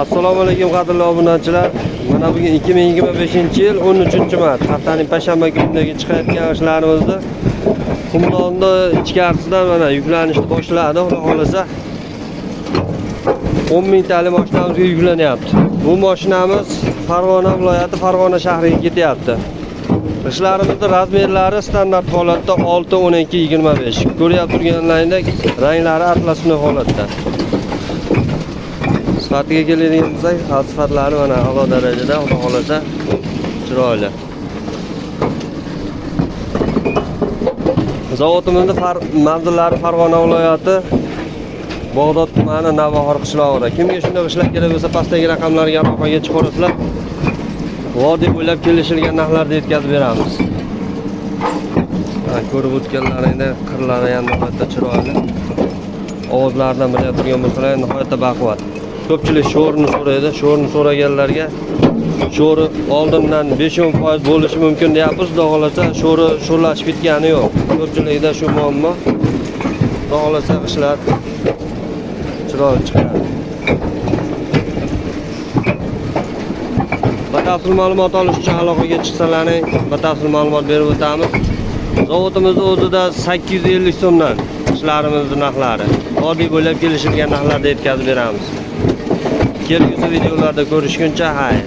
Assalomu alaykum, qadrli obunachilar. Mana bugun 2025-yil 13-mart, haftaning payshanba kunidagi chiqayotgan ishlarimizni Qumlonni ichkarisidan mana yuklanishni boshladi. Xudo xolasa 10 mingtalik mashinamizga yuklanyapti. Bu mashinamiz Farg'ona viloyati Farg'ona shahriga ketyapti. Ishlarimizni razmerlari standart holatda 6, 12, 25. Ko'ryap turganlaringdek, ranglari atlasli holatda. Sifatiga keladigan bo'lsak, sifatlari mana a'lo darajada, xudo xolasa chiroyli. Zavodimizni manzillari Farg'ona viloyati Bag'dod tumani Navbahor qishlog'ida. Kimga shunday ishlar kerak bo'lsa, pastdagi raqamlarga aloqaga chiqarasizlar. Vodiy bo'ylab kelishilgan narxlarda yetkazib beramiz. Ha, ko'rib o'tganlaringda qirlari ham nihoyatda chiroyli. Ovozlaridan bilib turgan bo'lsalar, nihoyatda baquvvat. Ko'pchilik sho'rni so'raydi. Sho'rni so'raganlarga sho'ri oldindan 5-10% bo'lishi mumkin deyapmiz. Xudo xolasa sho'ri sho'rlashib ketgani yo'q. Ko'pchilikda shu muammo. Xudo xolasa ishlar chiroyli chiqadi. Batafsil ma'lumot olish uchun aloqaga chiqsalaring, batafsil ma'lumot berib o'tamiz. Zavodimizni o'zida 850 so'mdan ishlarimizni narxlari. Vodiy bo'ylab kelishilgan narxlarda yetkazib beramiz. Kelgusi videolarda ko'rishguncha, xayr.